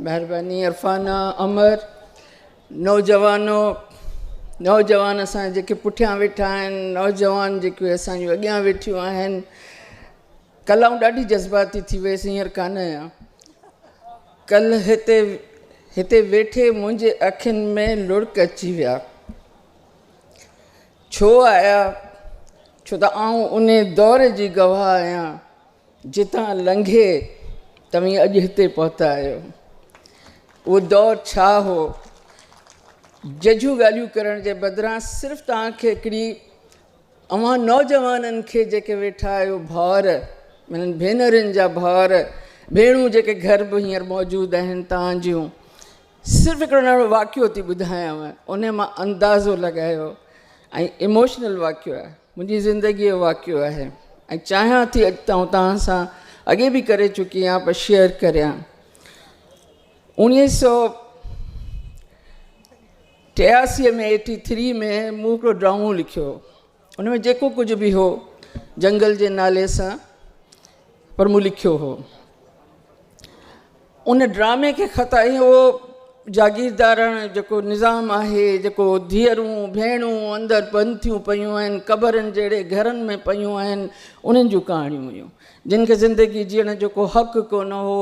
مهرباني عرفانه امر. نوجوانو، نوجوان اسان جا جيڪي پٺيان ويٺا آهن، نوجوان جيڪي اسان جون اڳيان ويٺيون آهن. ڪلهه آئون ڏاڍي جذباتي ٿي ويس، هينئر ڪانه آهيان. ڪلهه هتي هتي ويٺي منهنجي اکين ۾ لڙڪ اچي ويا. ڇو آيا؟ ڇو ته آئون انهي دور جي گواهه آهيان جتان لنگهي توهين اڄ هتي پهتا آهيو. اهو دور ڇا هو؟ ججهيون ڳالهيون ڪرڻ جي بدران صرف توهان کي هڪڙي اوهان نوجوانن کي جيڪي ويٺا آهيو ڀائر، منهن ڀينرن جا ڀائر، ڀيڻون جيڪي گهر به هينئر موجود آهن توهان جون، صرف هڪڙو ننڍڙو واقعو ٿي ٻڌايانو، انهي مان اندازو لڳايو ۽ ايموشنل واقعو آهي، منهنجي زندگيء جو واقعو آهي ۽ چاهيان ٿي اڄ آئون توهان سان اڳي به ڪري چڪي آهيان پر شيئر ڪريان. 1983 ۾ ايٽي ٿري ۾ مون هڪڙو ڊرامو لکيو هو، ان ۾ جيڪو ڪجهه به هو جنگل جي نالي سان پر مون لکيو هو. ان ڊرامي کي خطا ۽ اهو جاگيرداراڻو جيڪو نظام آهي، جيڪو ڌيئرون ڀيڻون اندر بند ٿيون پيون آهن، قبرن جهڙي گهرن ۾ پيون آهن، انهن جون ڪهاڻيون هيون. جن کي زندگي جيئڻ جو ڪو حق ڪونه هو،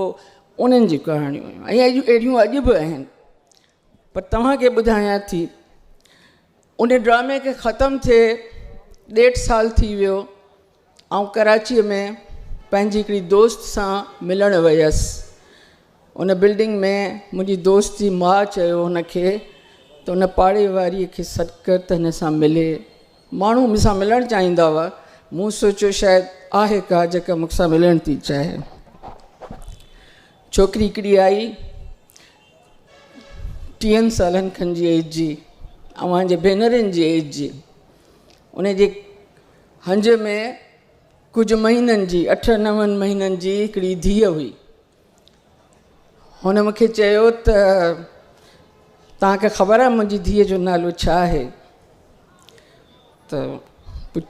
انهن جون ڪهاڻيون هيون ۽ اهڙيون اڄ به آهن. پر توهان کي ٻڌايان ٿي، ان ڊرامي کي ختم ٿئي ڏيڍ سال ٿي ويو. آئون ڪراچيء ۾ پنهنجي هڪڙي دوست سان ملڻ ويس. ان بلڊنگ ۾ منهنجي دوست جي ماء چيو هن کي ته ان پاڙي واريء کي سڏ ڪر ته هن سان ملي. ماڻهو مون سان ملڻ چاهيندا هئا. مون سوچيو شايد آهي ڪا جيڪا مون سان ملڻ ٿي چاهي. ڇوڪري هڪڙي آئي، ٽيهن سالن کن جي ايج جي، اوهان جي ڀينرن جي ايج جي. ان جي هنج ۾ ڪجهه مهينن جي، اٺ نون مهينن جي هڪڙي ڌيء هئي. هن مون کي چيو ته توهان کي خبر آهي منهنجي ڌيء جو نالو ڇا آهي؟ ته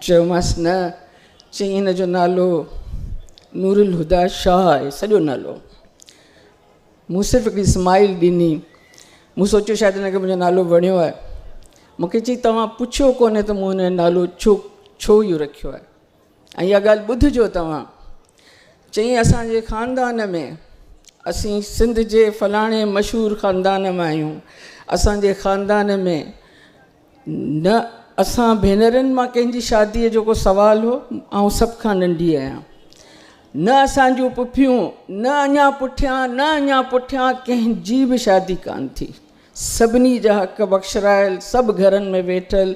چيومانس نه. چيائين هن جو نالو نور الهديٰ شاهه آهي، سڄو نالو. مون صرف هڪڙي اسمائل ڏني. مون سوچيو شايد هن کي منهنجو نالو وڻيو آهي. مون کي چئي توهان پڇيو ڪونهي ته مون هن جو نالو ڇو ڇو اهو رکيو آهي ۽ اها ڳالهه ٻڌجو توهان. چيائين اسان جي خاندان ۾ اسين سنڌ جي فلاڻي مشهور خاندان مان آهيون. اسان جي خاندان ۾ نه اسان ڀينرن مان ڪنهن جي شاديء جو ڪو سوال هو، آئون سڀ کان ننڍي آهيان. نه اسان جون پڦيون، نه اڃا پٺيان، نه اڃا پٺيان ڪنهن جي به شادي ڪانه ٿي. سڀني جا حق بخشرايل، سڀ گهرن ۾ ويٺل،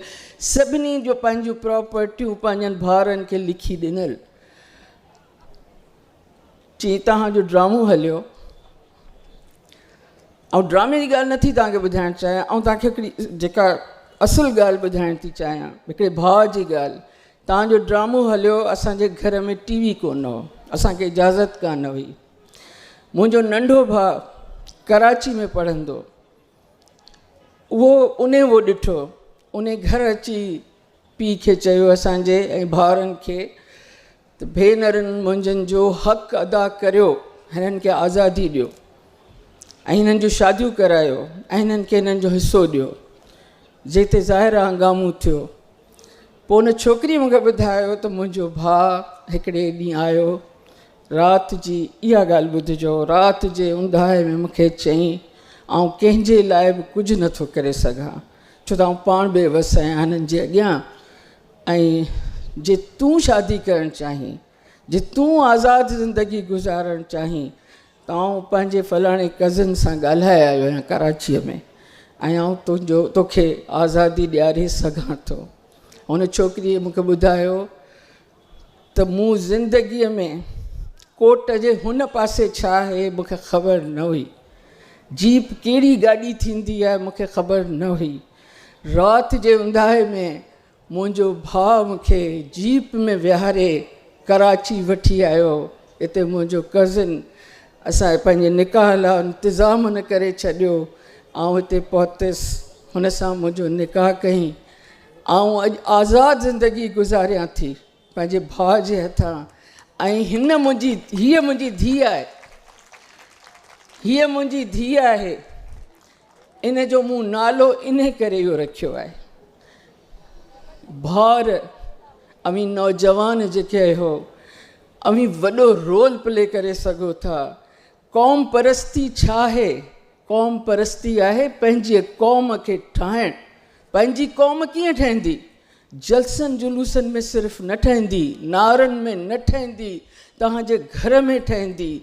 سڀني جو پنهنجون پراپرٽيون پنهنجن ڀائرن کي لکي ڏنل. چي توهان جو ڊرامو هليو. آئون ڊرامي جي ڳالهه نٿي توهان کي ٻڌائڻ چاهيان، آئون توهان کي هڪڙي جيڪا اصل ڳالهه ٻڌائڻ ٿي چاهيان، هڪڙي ڀاء جي ڳالهه. توهان جو ڊرامو هليو، اسان جي گهر ۾ ٽي وي ڪونه هو، اسان کي اجازت ڪانه هئي. منهنجو ننڍو ڀاء ڪراچي ۾ پڙهندو اهو، انهي اهو ڏٺو، انهي گهر اچي پيء کي چيو اسان جي ۽ ڀائرن کي ته ڀينرن منهنجن جو حق ادا ڪريو، هنن کي آزادي ڏيو ۽ هنن جون شاديون ڪرايو ۽ هنن کي هنن جو حصو ڏيو. جنهن تي ظاهر آهي هنگامو ٿيو. پوء ان ڇوڪري مون کي ٻڌايو ته منهنجو ڀاء هڪڙي ڏينهن آيو، رات جي اها ڳالهه ٻڌجو، رات جي اونداهي ۾ مون کي چيائين آئون ڪنهن جي لاء به ڪجهه نٿو ڪري سگهان، ڇو ته آئون پاڻ بي وس آهيان هنن جي اڳيان ۽ جي تون شادي ڪرڻ چاهين، جي تون آزاد زندگي گذارڻ چاهين ته آئون پنهنجي فلاڻي ڪزن سان ڳالهائي آيو آهيان ڪراچيء ۾ ۽ آئون تنهنجو توکي آزادي ڏياري سگهان ٿو. هن ڇوڪريء مون کي ٻڌايو ته مون زندگيء ۾ ڪوٽ جي هن پاسي ڇا آهي مون کي خبر نه هئي. جيپ ڪهڙي گاڏي ٿيندي آهي مون کي خبر نه هئي. رات جي اونداهي ۾ منهنجو ڀاء مون کي جيپ ۾ ويهاري ڪراچي وٺي آيو. اتي منهنجو ڪزن اسان جي پنهنجي نڪاح لاء انتظام هن ڪري ڇڏيو. آئون هتي پهتس، هن سان منهنجو نڪاح ڪيائين. آئون اڄ آزاد زندگي گذاريان ٿي پنهنجي ڀاء جي هٿان ۽ هن منهنجي هيء منهنجي ڌيء آهي. هيء منهنجي ڌيء آهي، ان جو مون نالو انهي ڪري اهو رکيو آهي. ڀائر، اوهين نوجوان جيڪي آهيو، اوهين وڏو رول پلي ڪري سگهو ٿا. قوم پرستي ڇا آهي؟ قوم پرستي آهي پنهنجي قوم کي ٺاهڻ. پنهنجي قوم ڪيئن ٺهندي؟ جلسن جلوسن ۾ صرف نه ٺهندي، نعرن ۾ نه ٺهندي، توهان جي گهر ۾ ٺهندي.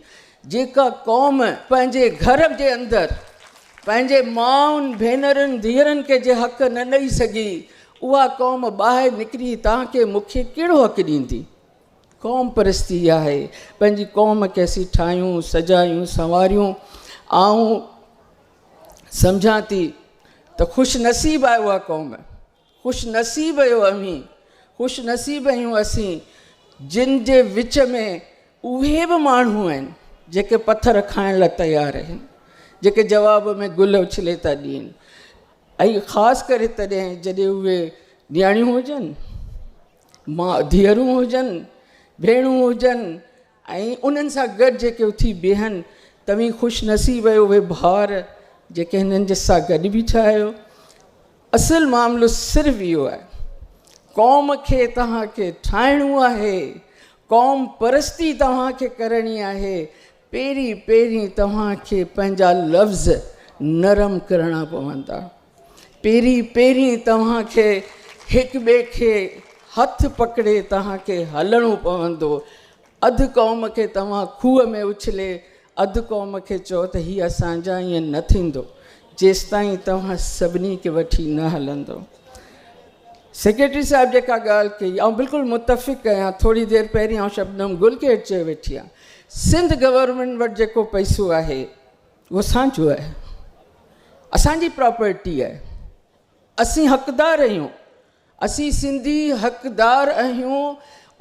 جيڪا قوم پنهنجي گهر جي اندر پنهنجي مائن، ڀينرن، ڌيئرن کي جي حق نه ڏئي سگهي، اها قوم ٻاهر نڪري توهان کي مون کي ڪهڙو حق ڏيندي؟ قوم پرستي آهي پنهنجي قوم کي اسين ٺاهيون، سجايون، سنواريون. آئون سمجهان ٿي ته خوش نصيب آهي اها قوم، خوش نصيب آهيو اوهين، خوش نصيب آهيون اسين جن جي وچ ۾ اهي به ماڻهو آهن جيڪي پٿر کائڻ لاء تيار آهن، جيڪي جواب ۾ گل اڇلي ٿا ڏين ۽ خاص ڪري تڏهن جڏهن اهي نياڻيون هجن، ماء ڌيئرون هجن، ڀيڻون هجن ۽ انهن سان گڏ جيڪي اٿي بيهن، توهين خوش نصيب آهيو اهي ڀائر جيڪي هنن جي سان گڏ بيٺا آهيو. اصل معاملو صرف اهو آهي قوم کي توهان کي ٺاهڻو آهي، قوم پرستي توهان کي ڪرڻي آهي، پهرين پهرين توهان کي پنهنجا لفظ نرم ڪرڻا پوندا، پهرين پهرين توهان کي هڪ ٻئي کي هٿ پڪڙي توهان کي هلڻو پوندو. اڌ قوم کي توهان کوهه ۾ اڇلي اڌ قوم کي چئو ته هي اسان جا، ائين نه ٿيندو جيستائين توهان سڀني کي وٺي نه هلندو. سيڪريٽري صاحب جيڪا ڳالهه ڪئي آئون بلڪل متفق آهيان. ٿوري دير پهرين آئون شبنم گل کي چئي ويٺي آهيان سنڌ گورنمينٽ وٽ جيڪو پئسو آهي اهو اسان جو آهي، اسان جي پراپرٽي آهي، اسين حقدار آهيون، اسين سنڌي حقدار آهيون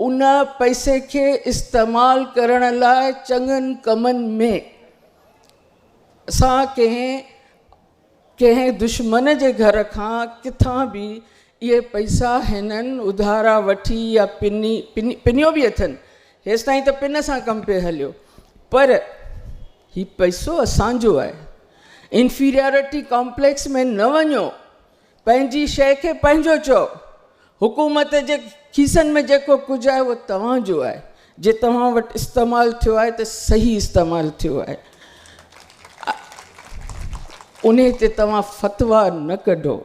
ان پئسي کي استعمال ڪرڻ لاء چڱن ڪمن ۾. اسان ڪنهن ڪنهن دشمن جي گهر کان ڪٿان به اهي پئسا هنن اڌارا وٺي يا پني پنيو به اٿن، هيستائين ته پن سان ڪم پئي هليو، پر هي پئسو اسان جو آهي. انفيريارٽي ڪامپليڪس ۾ نه وڃو، پنهنجي شيء کي پنهنجو چئو. حڪومت جي کيسن ۾ جيڪو ڪجهه آهي اهو توهان جو آهي. جي توهان وٽ استعمال ٿيو آهي ته صحيح استعمال ٿيو آهي. انهي تي توهان فتويٰ نه ڪڍو.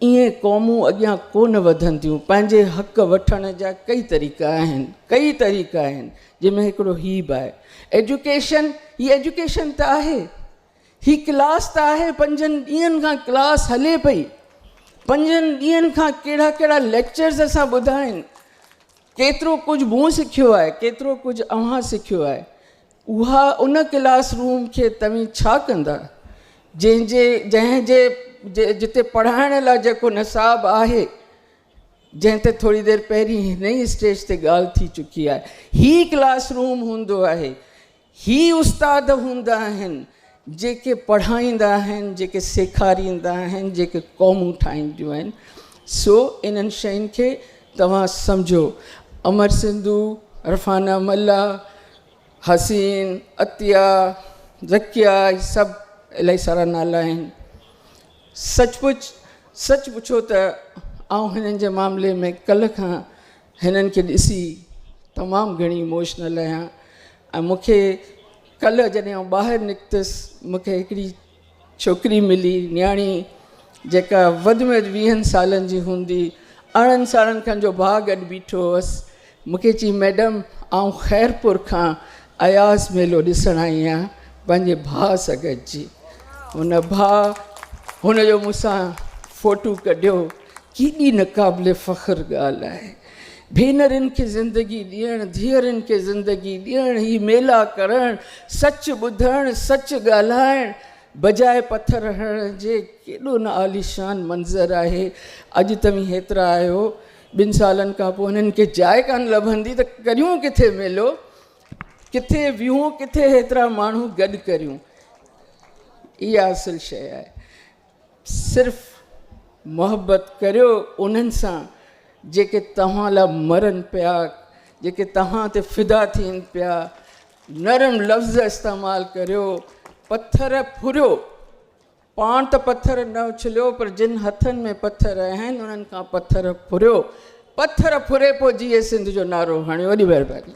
ائين قومون اڳيان ڪونه وڌنديون. پنهنجي حق وٺڻ جا ڪئي طريقا آهن، ڪئي طريقا آهن، جنهن ۾ هڪڙو هي به آهي. ايجوڪيشن، هي ايجوڪيشن ته آهي. هي ڪلاس ته آهي، پنجن ڏينهن کان ڪلاس هلي پئي، پنجن ڏينهن کان ڪهڙا ڪهڙا ليڪچرز اسان ٻڌا آهن، ڪيترو ڪجهه مون سکيو آهي، ڪيترو ڪجهه اوهان سکيو آهي. اها ان ڪلاس روم کي توهين ڇا ڪندا، جنهن جي جنهن جي جتي پڙهائڻ لاء جيڪو نصاب آهي، جنهن تي ٿوري دير پهرين هن ئي اسٽيج تي ڳالهه ٿي چڪي آهي. هي ڪلاس روم هوندو آهي، هي استاد هوندا آهن جيڪي پڙهائيندا آهن، جيڪي سيکاريندا آهن، جيڪي قومون ٺاهينديون آهن. سو انهن شين کي توهان سمجهو. امر سنڌو، عرفانه ملاح، حسين، عطيه، ذڪيه، هي سڀ الاهي سارا نالا آهن. سچ پچ سچ پڇو ته آئون هنن جي معاملي ۾ ڪلهه کان هنن کي ڏسي تمام گهڻي اموشنل آهيان ۽ مون کي ڪلهه جڏهن آئون ٻاهر نڪتس مون کي هڪڙي ڇوڪري ملي نياڻي جيڪا وڌ ۾ وڌ ويهن سالن جي هوندي، 18 سالن کن جو ڀاء گڏ بيٺو هوس، مون کي چي ميڊم آئون خيرپور کان اياز ميلو ڏسڻ آئي آهيان پنهنجي ڀاء سان گڏجي. هن ڀاء هن جو مون سان فوٽو ڪڍيو. ڪيڏي نه قابل فخر ڳالهه آهي. ڀينرن کي زندگي ڏيڻ، ڌيئرن کي زندگي ڏيڻ، هي ميلا ڪرڻ، سچ ٻڌڻ، سچ ڳالهائڻ بجاء پٿر هڻڻ جي ڪيڏو نه عاليشان منظر آهي. اڄ توهين هيترا آهيو، ٻن سالن کان پوء هنن کي جاء ڪانه لڀندي ته ڪريون ڪٿي ميلو، ڪٿي ويهون، ڪٿي هيترا ماڻهو گڏ ڪريون. اها اصل شيء آهي. صرف محبت ڪريو انهن سان جيڪي توهان لاء مرن پيا، جيڪي توهان تي فدا ٿين پيا. نرم لفظ استعمال ڪريو، پٿر ڦريو، پاڻ ته پٿر نه اڇليو پر جن هٿن ۾ پٿر آهن انهن کان پٿر ڦريو، پٿر ڦري پوء جيئي سنڌ جو نعرو هڻيو. وڏي مهرباني.